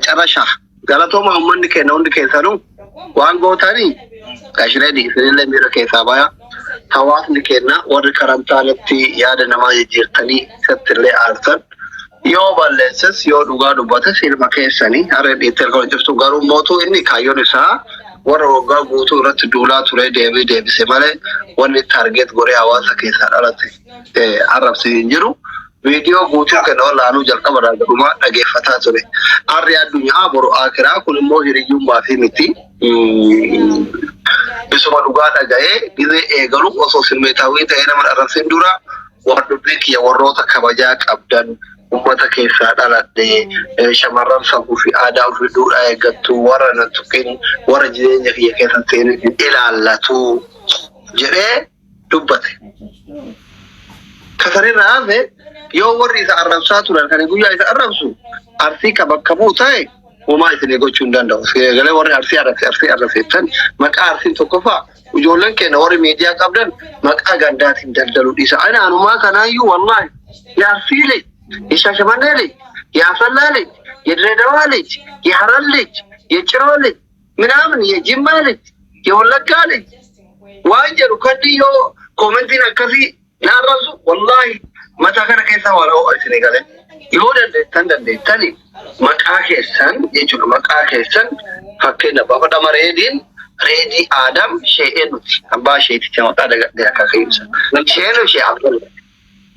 Macarasha galatooma. Uummanni keenya hundi keessanuu waan gootanii gashireedhi isinillee miira keessaa baya. Hawaasni keenya warri karantaanatti yaada namaa jijjiirtanii isatti illee aartan, yoo balleesses yoo dhugaa dubbates ilma keessanii harree dhiittee harka cibsu. Garuu mootuu inni kaayyoon isaa warra waggaa guutuu irratti duulaa ture deebii deebise malee wanni target godhee hawaasa keessaa dhalate arrabse hin jiru. Viidiyoo guutuu kenna olaanuu jalqaba irraa gadhumaa dhageeffataa ture. Arri addunyaa boru akiraa kun immoo hiriyyummaa fi miti. Isuma dhugaa dhaga'ee gizee eegalu osoo simmeetaawwii ta'ee nama arrabsin dura waan dubbii kiyya warroota kabajaa qabdan, ummata keessaa dhaladhe, shamarran safuu fi aadaa ofii duudhaa eeggattu, warra na tuqin, warra jireenya kiyya keessa seenin hin ilaallatu jedhee dubbate. Kasanirraa hafe yoo warri isa arrabsaa turan kan guyyaa isa arrabsu Arsii ka bakka bu'u ta'e homaa isinii gochuu hin danda'u. Galee warri Arsii arrabse, Arsii arrabseettan maqaa Arsiin tokkoffaa ijoolleen keenya warri miidiyaa qabdan maqaa gandaatiin daldaluu dhiisa. Ani anumaa kanaayyuu wallaahi የአርሲ ልጅ፣ የሻሸመኔ ልጅ፣ የአሰላ ልጅ፣ የድሬዳዋ ልጅ፣ የሐረር ልጅ፣ የጭሮ ልጅ ምናምን፣ የጅማ ልጅ፣ የወለጋ ልጅ waan jedhu kadhi yoo commentiin akkasii na arrabsu wallaahi mataa kana keessa waan ho'a isinii galee. Yoo dandeettan dandeettani maqaa keessan jechuudha, maqaa keessan fakkeenya baafadhama. Reediin Reedii Aadam Shee'ee nuti abbaa sheeticha maqaa dagadhee akaakayyuusa Sheenu Shee Abdalla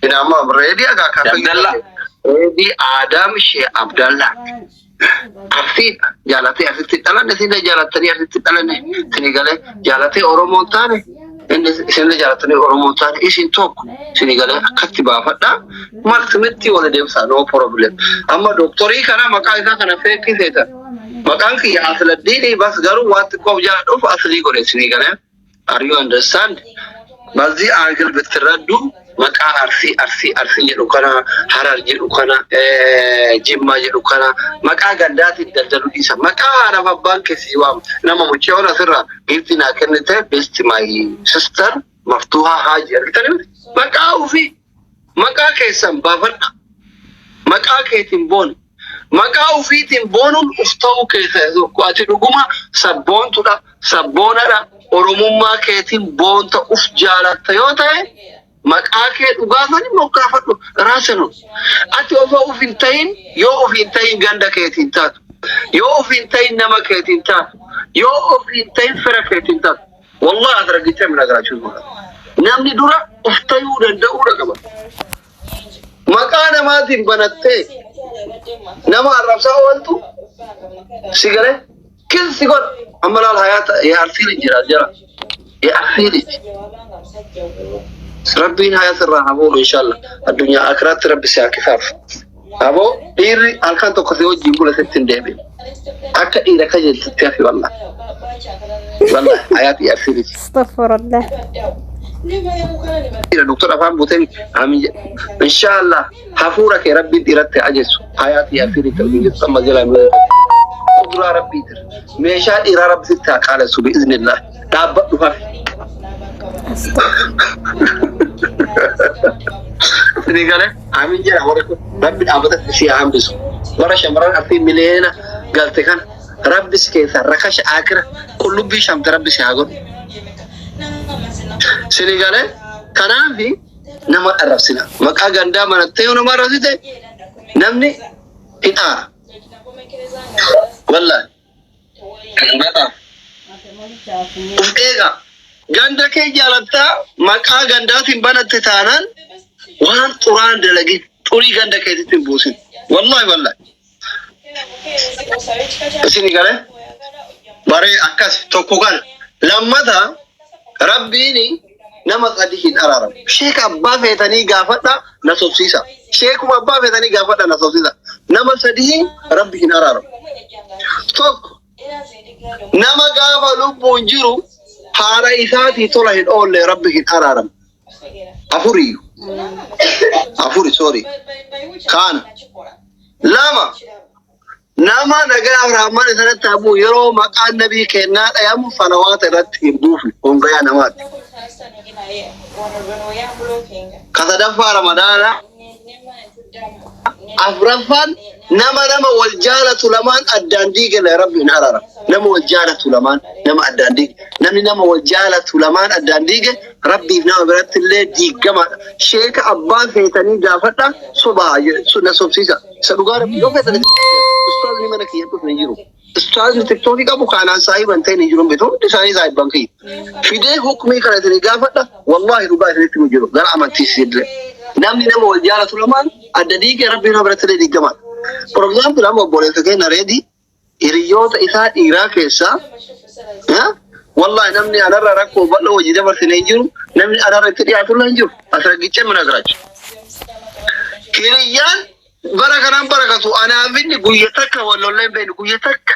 Inama Reedii akaakayyuu. Abdalla. Reedii Aadam Shee Abdalla Arsii jaalatee asitti dhalanne, isinillee jaalattanii asitti dhalanne isinii galee. Jaalatee Oromoon taane inni isinillee jaalatanii Oromoon taane isin tokko isinii galee. Akkatti baafadhaa maksimitti wal deemsaa, no problem. Amma dooktorii kana maqaa isaa kana fake seetan. Maqaan kiyya Asladdiini bas, garuu waan xiqqoof jaaladhuuf aslii godhe isinii galee. Are you understand? በዚህ angle ብትረዱ maqaa Arsii, Arsii, Arsii jedhu kana, Harar jedhu kana, Jimmaa jedhu kana maqaa gandaatiin daldaluu dhiisa. Maqaa haadhaaf abbaan keessi waamu. Nama mucayyoon asirraa giiftii naa kennite, best my sister Maftuhaa Haaji, argitanii miti? Maqaa ofii maqaa keessan baafadha. Maqaa keetiin booni. Maqaa ofiitiin boonuun uf ta'uu keessa tokko. Ati dhuguma sabboontudha, sabboonadha. Oromummaa keetiin boonta, uf jaalatta yoo ta'e maqaa kee dhugaa sani moggaafadhu raasanu. Ati osoo uf hin ta'in, yoo uf hin ta'in ganda keetiin taatu. Yoo uf hin ta'in nama keetiin taatu. Yoo uf hin ta'in fira keetiin taatu. Wallahi አስረግጬ የምነግራችሁ ማለት namni dura uf ta'uu danda'uudha qaba. Maqaa namaatiin banattee nama arrabsaa ooltu si galee kilsi godha. Amma laal hayaata የአርሲ ልጅ jira jira የአርሲ ልጅ. Rabbiin haya sirraa haa fuudhu inshallah. Addunyaa akiraatti rabbi si haa kifaaf. Aboo dhiirri halkan tokko si wajjin bula sitti hin deebiin. Akka dhiira kajeeltutti hafi wallah. Wallah hayaati የአርሲ ልጅ. Astaghfirullah. Dhiira doktor afaan buutee amin jedhe. Inshallah hafuura kee rabbiin dhiiratti haa ajeessu. Hayaati የአርሲ ልጅ ta'uu jirtu amma jala kuduraa rabbii jira. Meeshaa dhiiraa rabbi sitti haa qaalessu bi'iznillah. Dhaabbadhu hafi. Isinii galee amin jedha warri kun rabbi dhaabbata si haa hambisu. Warra shamarran Arsii miliyoona galte kana rabbi si keessaa rakasha akira qullubbii shamte rabbi si haa godhu. Isinii galee kanaafi nama arrabsina. Maqaa gandaa manattee yoo nama arrabsite namni hin aara. Wallahi. Bataaf. Uf eegaa. Ganda kee jaalattaa maqaa gandaatiin banatte taanaan waan xuraan dalagin, xurii ganda keetitti hin buusin. Wallahi wallahi. Isin galee baree akkas tokko kana. Lammata rabbiin nama sadi hin araaramu. Sheeka abbaa feetanii gaafadha na sobsiisa. Sheekuma abbaa feetanii gaafadha na sobsiisa. Nama sadii rabbi hin araaramu. Tokko, nama gaafa lubbuun jiru haadha isaatii tola hin oolle rabbi hin araaramu. Afuriyyuu. Afuri, sorry. Kaana. Lama, nama nagaa Rahmaan isarratti haa bu'u yeroo maqaan nabii kennaa dhayamu salawaata irratti hin buufne hongayaa namaati. Ka sadaffaa Ramadaana Afraffaan, nama wal jaalatu lamaan addaan diigale Rabbiin araara. Nama wal jaalatu lamaan nama addaan diige. Namni nama wal jaalatu lamaan addaan diige Rabbiif nama biratti illee diigamaadha. Sheeka abbaa feetanii gaafadha, sobaa na sobsiisa. Isa dhugaa Rabbi yoo feetan, ustaazni mana kiyya dhufne jiru. Ustaazni TikTokii qabu kaanaan saahiban ta'e ni jiru beektu, hundi isaanii saahiban kiyya. Fidee hukumii kana isin gaafadha, wallaahi dhugaa isinitti himu jiru gara amantii illee. Namni nama wal jaalatu lamaan adda diige Rabbiin nama biratti illee diigamaadha. For example, amma obboleessa keenya Reedii hiriyoota isaa dhiiraa keessaa, wallahi namni anarra rakkoo bal'oo hojii dabarsine hin jiru, namni anarra itti dhiyaatu illee hin jiru. Asirragichee mana jiraachu. Hiriyyaan bara kanaan barakatu anaaf inni guyya takka wal lollee hin beeknu, guyya takka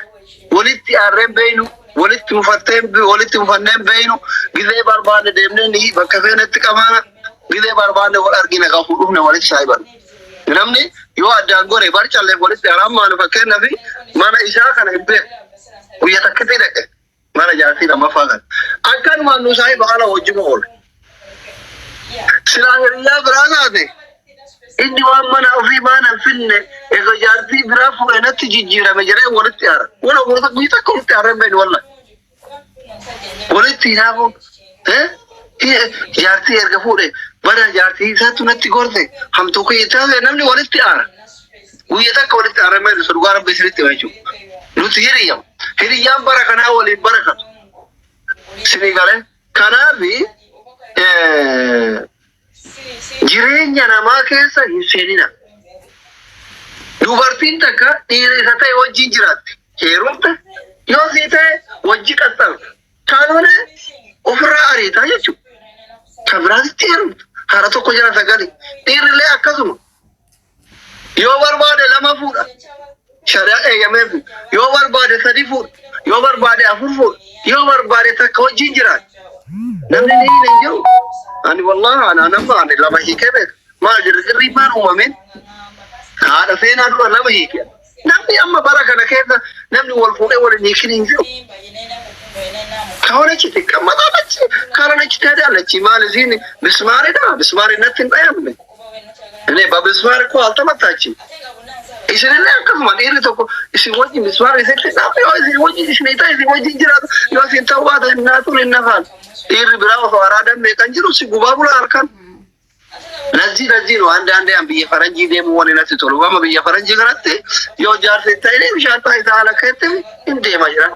walitti aarree hin beeknu, walitti mufattee walitti mufannee hin beeknu. Gizee barbaanne deemnee ni bakka feenetti qabaana, gizee barbaanne wal argina, kan fuudhufne walitti saahiban. Namni yoo addaan gore barcallee walitti araammaanu, fakkeenyaaf mana isaa kana hin beeku, guyya takkatti dhaqe mana jaartii lammaffaa kana. Akkanumaan nu saahiba ala wajjin oolu. Silaa hiriyyaa biraa taate, inni waan mana ofii maana hin finne, egaa jaartii biraa fuudhee natti jijjiirame jedhee walitti aara. Wala walitti guyya takka walitti aarree hin beeknu wallahi. Walitti hinaafuun jaartii erga fuudhe bara jaartii isaatu natti gorte hamtuu kiyya taate namni walitti aara. Guyya takka walitti aarree hin beeknu, dhugaa Rabbi isinitti hima jechuudha. Nuti hiriyyam. Hiriyyaan bara kanaa waliin barakatu. Isinii galee? Kanaafi jireenya namaa keessa hin seenina. Dubartiin takka dhiira isa ta'e wajjin jiraatti. Heerumte yoo sii ta'e wajji qaxxalta. Kaanone ofirraa ariitaa jechuudha. Kan biraatti heerumta. Haadha tokko jala sagali. Dhiirrillee akkasuma. Yoo barbaade lama fuudha. Shari'aa eeyyameef. Yoo barbaade sadi fuudha. Yoo barbaade afur fuudha. Yoo barbaade takka wajjin jiraata. Namni ni hin jiru. Ani wallahi ana nama ani lama hiikee beeka. Maal jirri maan uumamin? Haadha seenaa dura lama hiike. Namni amma bara kana keessa namni wal fuudhee waliin hiikin hin jiru. ከሆነች ትቀመጣለች፣ ካልሆነች ትሄዳለች። maal isiin bismaaridha? Bismaari natti hin dhayamne. እኔ በብስማር እኮ አልተመታችም። Isinillee akkasuma dhiirri tokko isin wajjin bismaar isitti dhaabne, yoo isin wajjin isin ta'e isin wajjin jiraatu, yoo isin ta'uu baate naatuun hin nafaan. Dhiirri biraa osoo araadaan meeqan jiru si gubaa bula harkaan. ለዚህ ነው አንዳንዴ biyya faranjii deemuu wani natti tolu. Amma biyya faranjii kanatti yoo jaarsi hin ta'iniif bishaan isaa haala keetti hin deema jiran.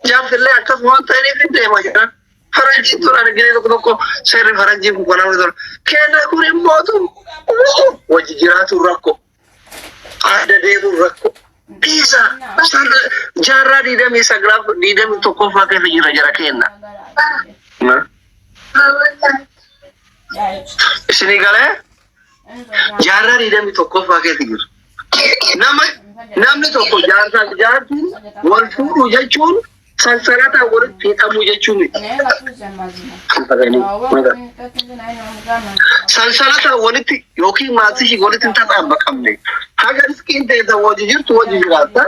Jaarsi illee akkasuma waan ta'iniif hin deema jiran. Faranjiin tun argine tokko tokko seerri faranjii kun kan namni tolu. Kenna kun immootu wajji jiraatu rakkoo. Adda deemuun rakkoo. Dhiisa jaarraa 29 21ffaa keessa jira jara kenna. Isinii galee, jaarraa 21ffaa keessa jiru. Namni tokko jaarsaa jaartiin wal fuudhu jechuun sansalataan walitti hidhamuu jechuu miti. Sansalataan walitti yookiin maatii walitti hin taxaabbaqamne. Haga riskiin teessa wajji jirtu wajji jiraatta.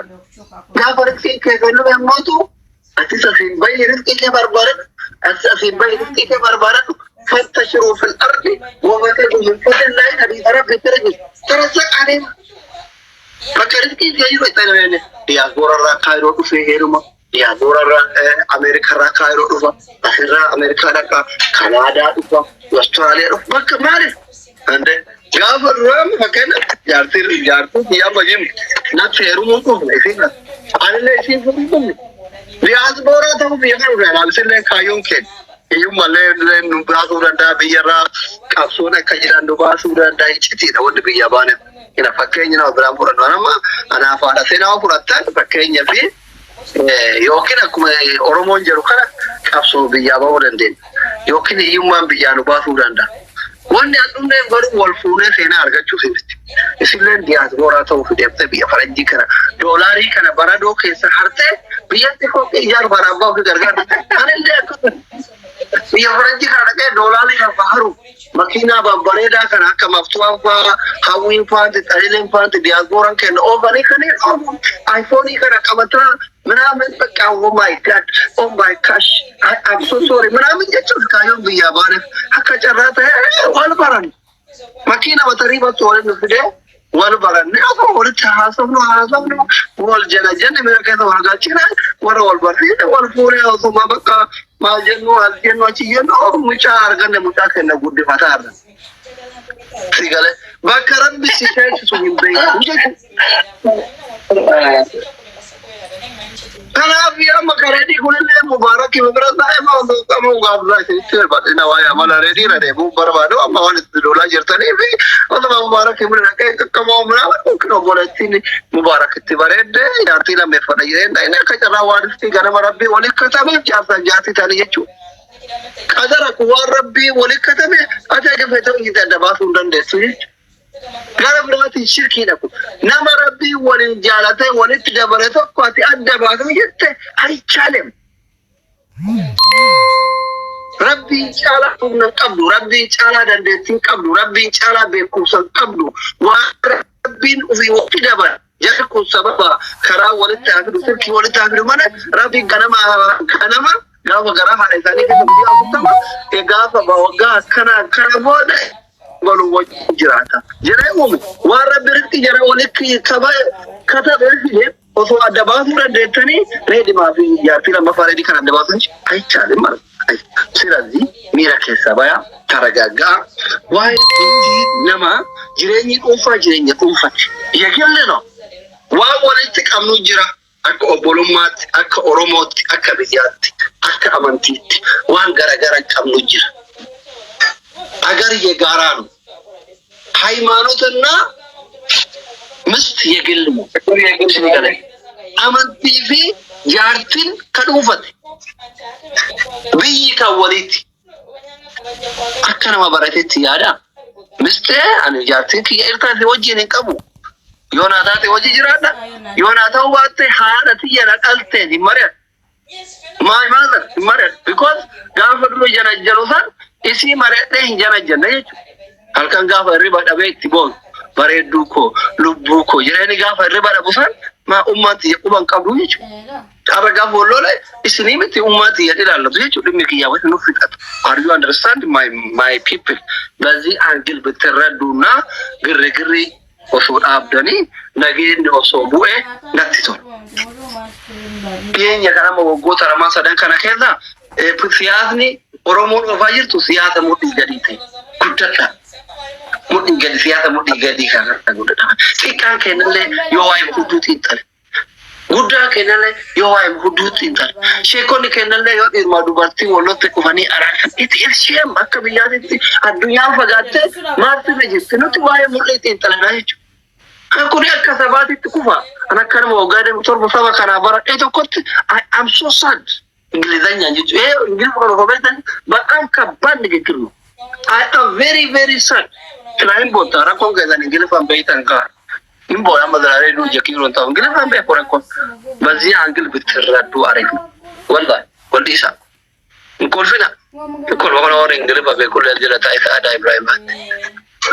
Gaafa riskiin keessa inni ammootu atis asiin bahi, riskii kee barbaadadhu. Atis asiin bahi, riskii kee barbaadadhu. فانتشروا في الأرض وابتغوا من فضل الله, حديث ربي ترجل ترزق علينا. Bakka riskiin kee jiru itti diyaaspoora irraa Kaayiroo dhufee heeruma. Diyaaspoora irraa Ameerikaa irraa Kaayiroo dhufa. Asirraa Ameerikaa dhaqa. Kanaadaa dhufa. Awustiraaliyaa dhufa. Bakka maaliif? Ande gaafa duraa fakkeenya jaartii biyya amma jiru natti heerumuu dhufne isiin anillee isiin fuudhuu dhufne. Diyaaspooraa ta'uu biyya kana dhufne anaaf kaayyoon keenya. Hiyyummallee nu baasuu danda'a, biyyarraa qabsoon akka jiran nu baasuu danda'a, iccitiidha wanni biyya baane. Ina fakkeenya nama biraan fudhannu, amma anaaf haadha seenaa fudhattan fakkeenya fi yookiin akkuma Oromoon jedhu kana qabsoo biyyaa bahuu dandeenya. Yookiin hiyyummaan biyyaa nu baasuu danda'a. Wanni an dhumneef garuu wal fuunee seenaa argachuuf miti. Isilleen diyaaspooraa ta'uuf deemtee biyya faranjii kana doolaarii kana baradoo keessa hartee biyyatti kophee ijaaru kana abbaa ofii gargaaru. Anillee akkasuma biyya faranjii kana dhaqee doolaarii lafa haru, makiinaa babbareedaa kana akka maftuwaan faa, hawwiin faanti, xalileen faanti diyaaspooraan kenna oofanii kanneen oofu, iPhone kana qabataa ምናምን በቃ oh my God, oh my gosh, I'm so sorry ምናምን jechuun kaayyoon biyyaa baaneef akka carraa ta'e wal baran makiina matarii battu waliin nu fidee. Wal baranne osoo walitti haasofnu wal jala jenne miira keessa wal galchine warra wal barsiise wal fuunee osuma bakka maal jennu as jennu achi jennu mucaa arganne, mucaa kenna guddifataa arganne. Si galee bakka Rabbi si teessisu hin beeku jechuudha. Kanaaf amma kareedii kunillee Mubaarakii bira taa'ee qabu gaafsaa isinitti bal'ina waa'ee amala reedii irra deemuu barbaadu amma waan itti lolaa jirtanii fi osuma Mubaarakii bira dhaqee qaqqaboo biraa yookiin obboleettiin Mubaarak itti bareedde jaartii lammeeffadha jedheen inni akka carraa waan itti ganama Rabbii walitti katameef jaarsaa jaartii ta'anii jechuudha. Qadara kun waan Rabbii walitti katame ati akka feete hojii adda baasuu hin dandeessu jechuudha. Gara biraatiin shirkiidha kun. Nama Rabbii waliin jaalatee walitti dabale tokko ati adda baasuu jette አይቻልም. Rabbiin caalaa humna hin qabdu, Rabbiin caalaa dandeettii hin qabdu, Rabbiin caalaa beekumsa hin qabdu. Waan Rabbiin ofii walitti dabale. Jarri kun sababa karaa walitti haa fidu, sirkii walitti haa fidu malee Rabbiin ganama ganama gaafa garaa haadha isaanii keessa guyyaa 40 gaafa waggaa akkana akkana booda waluu wajjin jiraata. Jedhee uume waan Rabbi ritti jara walitti katabee fide osoo adda baasuu dandeettanii reedimaa fi jaartii lammaffaa reedii kan adda baasan አይቻልም ማለት ነው። ስለዚህ miira keessa baya, ተረጋጋ. Waa'ee bultii namaa jireenyi dhuunfaa jireenya dhuunfaati. የግል ነው. Waan walitti qabnu jira. Akka obbolummaatti, akka Oromootti, akka biyyaatti, akka amantiitti waan garagara qabnu jira. አገር የጋራ ነው። ሃይማኖትና ምስት የግል ነው። Amantii fi jaartiin ka dhuunfate. Biyyi kan walitti. Akka nama baratetti yaada. Mistee ani jaartiin kiyya irtaate wajjin hin qabu. Yoo naa taate wajji jiraadha. Yoo naa ta'uu baatte haadha tiyya na dhalteen hin mari'adhu. Maal maal hin mari'adhu. Because gaafa dura janajjanu san isii mari'adhee hin janajjanne jechuudha. Halkan gaafa hirriba dhabee itti boonu bareedduu koo, lubbuu koo jireenya gaafa hirriba dhabu san maa ummaan tiyya quban qabdu jechuudha. Har'a gaafa wal isinii miti, ummaan tiyya ilaallatu jechuudha, dhimmi kiyyaa wayita nuuf fixatu. Are you understand, my people? በዚህ angle ብትረዱና ግርግሪ osoo dhaabdanii nageenyi osoo bu'e natti tola. Dhiyeenya kana amma waggoota lamaan sadan kana keessa siyaasni Oromoon oofaa jirtu siyaasa mudhii gadii ta'e guddadha. Mudhii gadi, siyaasa mudhii gadii kana guddadha. Xiqqaan kennallee yoo waa'ee hudduu xiinxale. Guddaan kennallee yoo waa'ee hudduu xiinxale. Sheekonni kennallee yoo dhiirmaa dubartii walotti dhufanii araarsan. Itti isheen akka biyyaatitti addunyaan fagaattee maaltu irra jirti, nuti waa'ee mudhii xiinxalanaa jechuudha. Kuni akka sabaatitti kufa. Kan akka nama waggaa 27 saba kanaa baradhee tokkotti I am so sad. እንግሊዘኛ jechuudha. ይሄ እንግሊዝ kan beektan በጣም ከባድ ንግግር ነው። I am very very sad. Silaa boonta rakkoon keessan Ingiliffaan beektan kaa. Hin boona amma zaraaree duu jekiin ta'u Ingiliffaan beeku rakkoon. በዚህ angle ብትረዱ አሪፍ ነው። ወላሂ ወልዲሳ hin kolfina. Hin kolfa kana warri Ingiliffa beekullee jala taa'e Sa'aadaa Ibrahim baatte.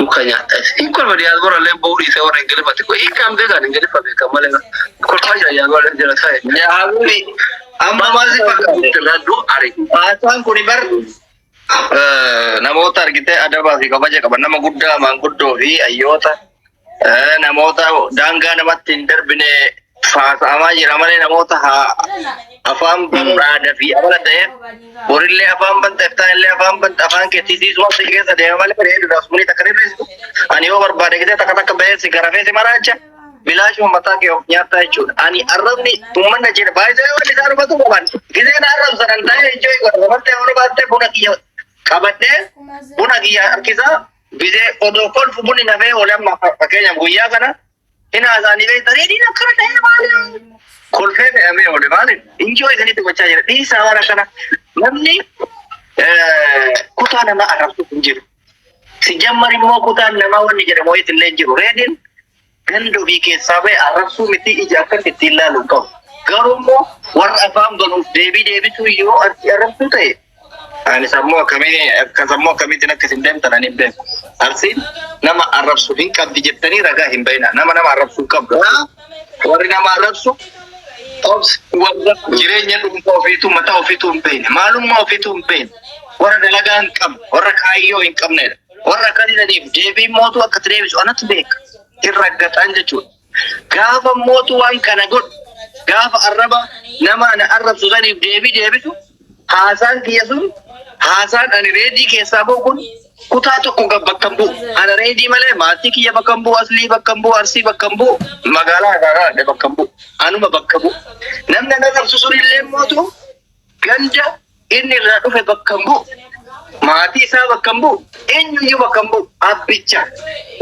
Muka nyaata. Hin kolfa diyaaspoora illee bahuu dhiisee warra Ingiliffatti. Hiikkaan beekan Ingiliffa beekan malee. Kolfaa jira diyaaspoora jala taa'e. Habuubi, amma maal si fakkaate? ብትረዱ አሪፍ ነው። Haasaan kuni bar namoota argitee adabaa fi kabaja qaban, nama guddaa, maanguddoo fi hayyoota, namoota daangaa namatti hin darbine haasa'amaa jira malee namoota haa afaan banuun aadaa fi amala ta'eef borillee afaan banta, iftaanillee afaan banta, afaan keessiisiisuma si keessa deema malee bareeduudhaaf sumanii takka hir'isu. Ani yoo barbaade gisee takka takka bahee si garafee si maraacha bilaashuma mataa kee of nyaattaa jechuudha. Ani arrabni uummanna jedha baay'ee wanni isaan hubatu qaban giseen arrabsan an ta'ee enjoy godha dabartee yoo baattee buna kiyya qabadhee buna kiyya harkisaa gisee odoo kolfu bunni nafee oole. Amma fakkeenyaaf guyyaa kana hin haasa'anii beektan reediin akkana ta'ee maali kolfee fe'amee oole, maali enjoy isinitti gochaa jira. Dhiisaa waan akkana, namni kutaa nama arrabsuuf hin jiru. Sijammar immoo kutaan namaa wanni jedhamu wayiit illee hin jiru. Reediin ganda ofii keessaa ba'e arrabsuu miti, ija akka ittiin ilaalu hin qabu. Garuu immoo warra afaan banuuf deebii deebisuu yoo arrabsuu ta'e ani sammuu akkamii akka sammuu akkamiitiin akka isin deemtan ani hin beeku. Arsiin nama arrabsu hin qabdi jettanii ragaa hin bayina. Nama nama arrabsu hin qabdu. Warri nama arrabsu warra jireenya dhuunfaa ofiitu mataa ofiitu hin beekne, maalummaa ofiitu hin beekne, warra dalagaa hin qabne, warra kaayyoo hin qabnedha. Warra akka didaniif deebii mootu akka itti deebisu anatu beeka. Hin raggaxaan jechuudha. Gaafa mootu waan kana godhu, gaafa arraba nama ana arrabsu saniif deebii deebisu, haasaan kiyya sun, haasaan ani Reedii keessaa bahu kun kutaa tokko bakka hin bu'u. Ana Reedii malee maatii kiyya bakka hin bu'u, Aslii bakka hin bu'u, Arsii bakka hin bu'u, magaalaa Haraaraa bakka hin bu'u. Anuma bakka bu'u. Namni ana arrabsu sun illee mootu ganda inni irraa dhufe bakka hin bu'u. Maatii isaa bakka hin bu'u. Eenyuyyuu bakka hin bu'u. Abbicha.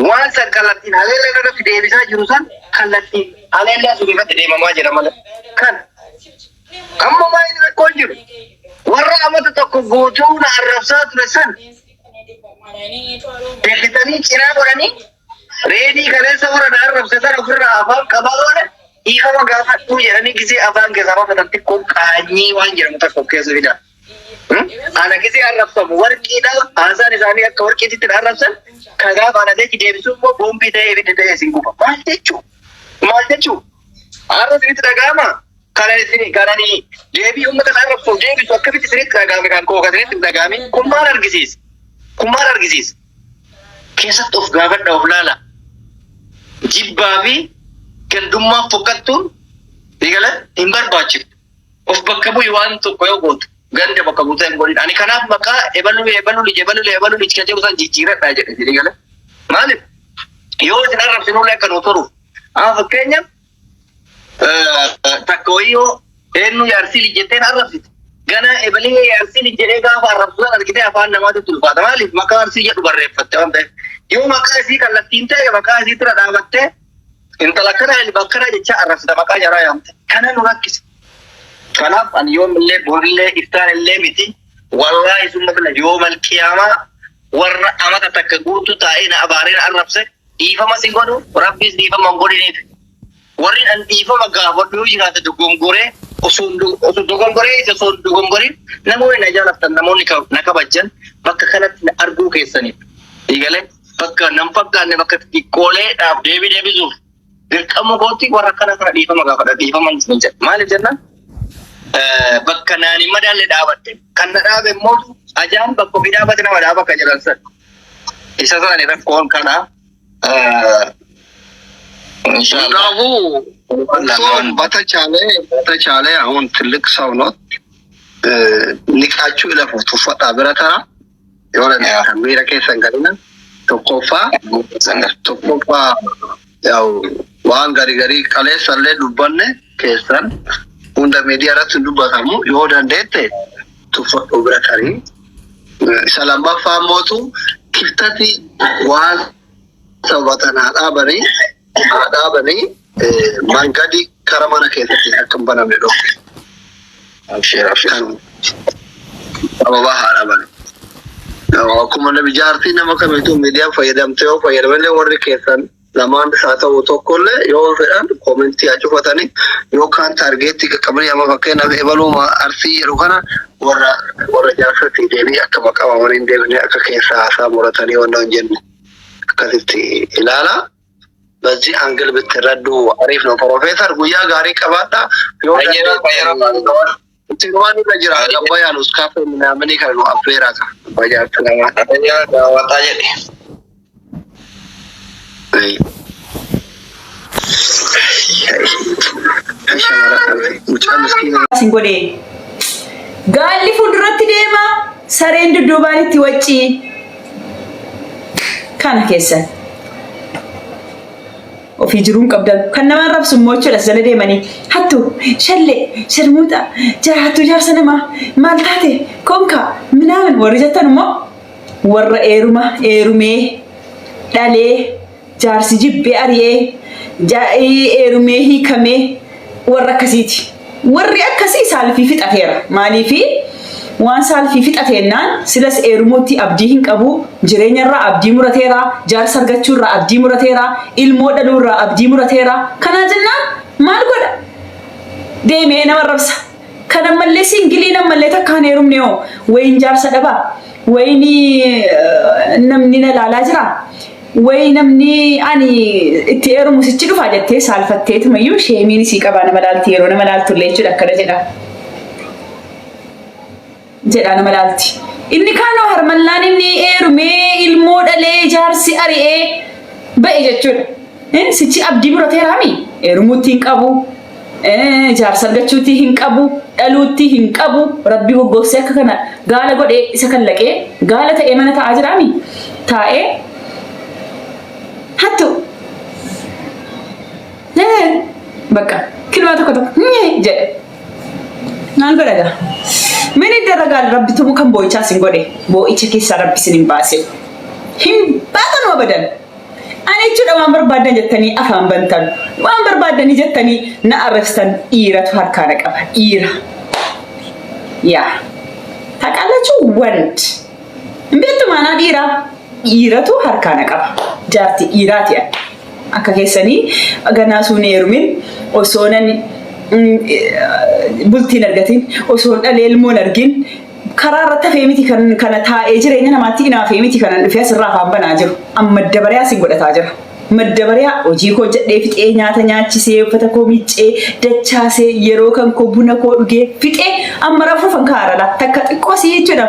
Waan san kallattiin haleellaa irratti deebisaa jiru san kallattiin haleellaa sun irratti deemamaa jira malee. Kan amma maayini rakkoon jiru? Warra amata tokko guutuu na arrabsaa ture san deebisanii cinaa godhanii, Reedii kaleessa warra na arrabse sana ofirraa afaan qabaa oolan, dhiifama gaafadhuu jedhanii gisee afaan keessaa baafatan xiqqoo qaanyii waan jedhamu tokko of keessa fida. Ana gisee arrabsamu warqiidha, haasaan isaanii akka warqiititti na arrabsan, ka gaafa ana seechi deebisu immoo boombii ta'ee ibidda ta'ee isin guba. Maal jechuu? Maal jechuu? Har'a isinitti dhaga'ama? Kana isin kanani deebii uummata kana arrabsuuf deebisu akkamitti isinitti dhaga'ame, kan koo kan isinitti hin dhaga'ame kun maal argisiisa? Kun maal argisiisa? Keessatti of gaafadha, of laala. Jibbaa fi gandummaa fokkattuun eegala hin barbaachiftu. Of bakka bu'i, waan tokko yoo gootu ganda bakka buutee hin godhin. Ani kanaaf maqaa ebaluu ebaluu lij ebaluu ebaluu lij kan jedhu san jijjiiradhaa jedhe jedhee gala. Maaliif? Yoo isin arrabsinullee akka nu toruuf. Amma fakkeenyaaf takka wayii yoo eenyu yaarsii lij jetteen arrabsite. Gana ebalee yaarsii lij jedhee gaafa arrabsu san argitee afaan namaatitti ulfaata. Maaliif? Maqaa Arsii jedhu barreeffatte waan ta'eef. Yoo maqaa isii kallattiin ta'e, maqaa isii bira dhaabattee intala akkana ilma akkana jechaa arrabsita, maqaa jaraa yaamte. Kana nu rakkise. Kanaaf ani yoomillee, borillee, iftaan illee miti. Wallaahi summa bila yoomal qiyaamaa warra amata takka guutuu taa'ee na abaaree na arrabse dhiifama si godhu, Rabbiis dhiifama hin godhiniif. Warri an dhiifama gaafadhu yoo jiraate, dogongoree osoo dogongoree isa osoo hin dogongorin, namoonni na jaallattan, namoonni na kabajjan, bakka kanatti na arguu keessaniif. Eegalee bakka nan fakkaanne, bakka xixiqqooleedhaaf deebii deebisuuf dirqama kootti, warra akkana kana dhiifama gaafadha, dhiifama hin jedha. Maaliif jennaan, bakka naan hin madaalle dhaabadhe. Kan na dhaabe immoo ajaan bakka ofii dhaabate nama dhaaba akka jedhan san. Isa sana rakkoon kana. Inshallah. Hundaafuu እርስዎም በተቻለ አሁን ትልቅ ሰው ኖት፣ ንቃችሁ እለፉ። Tuffadhaa bira tara የሆነ miira keessan galina. Tokkoffaa yaw waan gari garii kaleessallee dubbanne keessan hunda miidiyaa irratti hin dubbatamu, yoo dandeette tuffadhu bira tarii. Isa lammaffaa mootu kiftati waan sababatan haa dhaabanii, mangadi kara mana keessatti akka hin banamne dhorke. Abshir, abshir. Kan sababa haa dhaabanii. Akkuma namni jaartii nama kamiituu miidiyaa fayyadamtee yoo fayyadamallee, warri keessan lamaan haa ta'u tokkollee yoo fedhan comment haa cufatanii, yookaan target qaqqabanii, amma fakkeenyaaf ebaluma Arsii jedhu kana warra jaarsatti deebii akka maqaa hin deebine, akka keessa haasaa muratanii wanta hin jenne akkasitti ilaala. በዚህ angle ብትረዱ አሪፍ ነው። ፕሮፌሰር guyyaa gaarii qabaadha. Yoo waan irra jira gabbayaan uskaafee ምናምን kan nu affeeraa ka abbaa namaa. Daawwataa jedhe. Mucaa miskiina. Sin godhe gaalli fuulduratti deema, sareen dudduubaan itti waccii kana keessan ofii jiruun qabdan kan nama arrabsu immoo jechuudha. Jala deemanii hattu, shallee, sharmuuxa, hattuu, jaarsa namaa maal taate, konka minaamin warri jettan immoo warra eeruma eerumee dhalee, jaarsi jibbee ari'ee, eerumee hiikamee, warra akkasiiti. Warri akkasii saalfii fixateera. Maaliifi waan saalfii fixateennaan silas eerumuutti abdii hin qabu, jireenyarraa abdii murateera, jaarsa argachuurraa abdii murateera, ilmoo dhaluurraa abdii murateera. Kanaa jennaan maal godha? Deemee nama rabsa. Kan ammallee single ammallee takkaan heerumne hoo, wayin jaarsa dhabaa, wayini namni na laalaa jira, wayi namni ani itti heerumu sichi dhufaa jettee saalfatteetumayyuu shame-iin isii qabaa nama laalti, yeroo nama laaltullee jechuudha, akkana jedha. Jedha nama laalti. Inni kaanoo harmallaan inni heerumee ilmoo dhalee jaarsi ari'ee ba'e jechuudha. Sichi abdii murateeraami. Heerumuutti hin qabu. Jaarsa argachuutti hin qabu. Dhaluutti hin qabu. Rabbi goggogsee akka kana gaala godhee isa kallaqee gaala ta'ee mana taa'aa jiraami. Taa'ee hattu. Bakka kilma tokko tokko jedhe. Maal godha gaa? Mini daragaan rabbi tumu kan boo'ichaa sin godhe, boo'icha keessaa rabbi sin hin baasin. Hin baatanu abadan. Ani jechuudha waan barbaaddan jettanii afaan bantan, waan barbaaddanii jettanii na arrabsitan, dhiiratu harkaa na qaba. Dhiira. Yaa. Taqallachuu wand. Hin beektu maanaa dhiiraa. Dhiiratu harkaa na qaba. Jaarti dhiiraati ani. Akka keessanii ganaa suun heerumin, osoo nan bultiin argatin, osoo dhalee ilmoon argin karaa irratti hafee miti, kan kana taa'ee jireenya namaatti hinaafee miti kanan dhufee asirraa afaan banaa jiru. Amma maddabariyaa sin godhataa jira. Maddabariyaa hojii koo jedhee fixee, nyaata nyaachisee, uffata koo miiccee dachaasee, yeroo kan koo buna koo dhugee fixee, amma rafuufan kaarala takka xiqqoo sii jechuudha.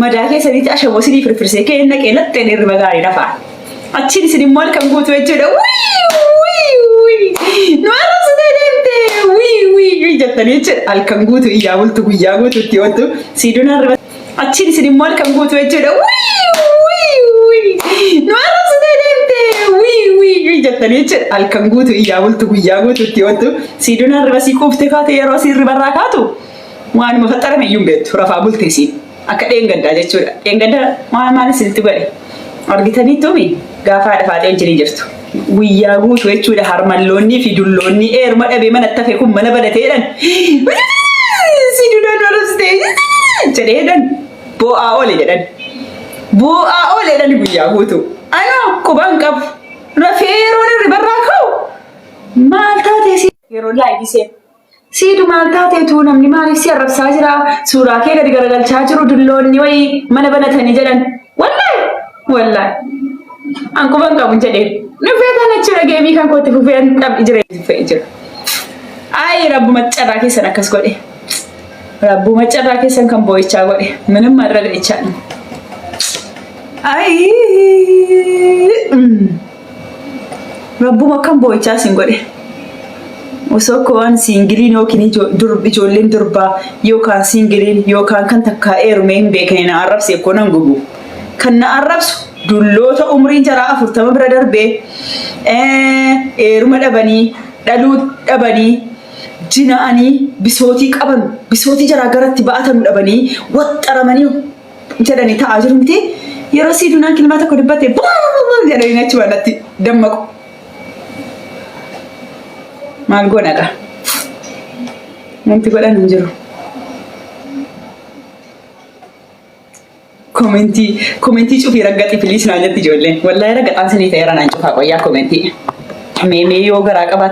Madaa keessanitti ashaboo sinii firfirsee kee naqee laxxeen hirriba gaarii rafaa. Achiin isin immoo halkan guutuu jechuudha. Wii wii wii. Nu arrabsitee deemte. Wii wii wii jettanii jechuudha. Halkan guutuu iyyaa bultu, guyyaa guutuu itti ooltu. Siiduun arraba. Achiin isin immoo halkan guutuu jechuudha. Wii wii wii. Nu arrabsitee deemte. Wii wii wii jettanii jechuudha. Halkan guutuu iyyaa bultu, guyyaa guutuu itti ooltu. Siiduun arraba sii quuftee kaate, yeroo siin ribarraa kaatu waanuma faxarame iyyuu hin beektu. Rafaa bulte siin. Akka dheengaddaa jechuudha. Dheengadda maal maal isinitti godhe? Argitanii tumi gaafa haadha faaxee wajjin jirtu. Guyyaa guutuu jechuudha harmalloonnii fi dulloonni eeruma dhabee manatti hafe kun mana banateedhan. Si dudaan arrabsitee jedheedhan boo'aa oole jedhan. Boo'aa oole jedhan guyyaa guutuu. Anoo quban qabu. Rafee yeroo hirribarraa ka'u maal taatee si yeroo live seen. Siidu maal taateetu, namni maaliif si arrabsaa jira? Suuraa kee gadi garagalchaa jiru dulloonni wayii mana banatanii jedhan. Wallaahi wallaahi. An quban qabu jedhee. Dhufee kana jechuudha game kan kootti fufee dhabbi jireenya fufee jira. Ayi, rabbuma carraa keessan akkas godhe. Rabbuma carraa keessan kan boo'ichaa godhe. ምንም ማድረግ አይቻልም። Ayi, rabbuma kan boo'ichaa sin godhe. Osoo akka waan singleiin yookiin ijoolleen durbaa yookaan singleiin yookaan kan takkaa eerumee hin beekne na arrabse koo nan gubu. Kan na arrabsu dulloota umriin jaraa 40 bira darbee, eeruma dhabanii, dhaluu dhabanii, jina'anii, bisootii qaban, bisootii jaraa garatti ba'atanu dhabanii waxxaramanii jedhanii taa'aa jiru miti. Yeroo sii dunaan kilmaa tokko dubbatte jedhanii achuma natti dammaqu. Maal goona gaa? Wanti godhan hin jiru. Commentii cufii raggaxi please naan jetti ijoolleen. Wallaahi raggaxaan sinii ta'eera, naan cufaa qoyyaa commentii. Meemee yoo garaa qabaate.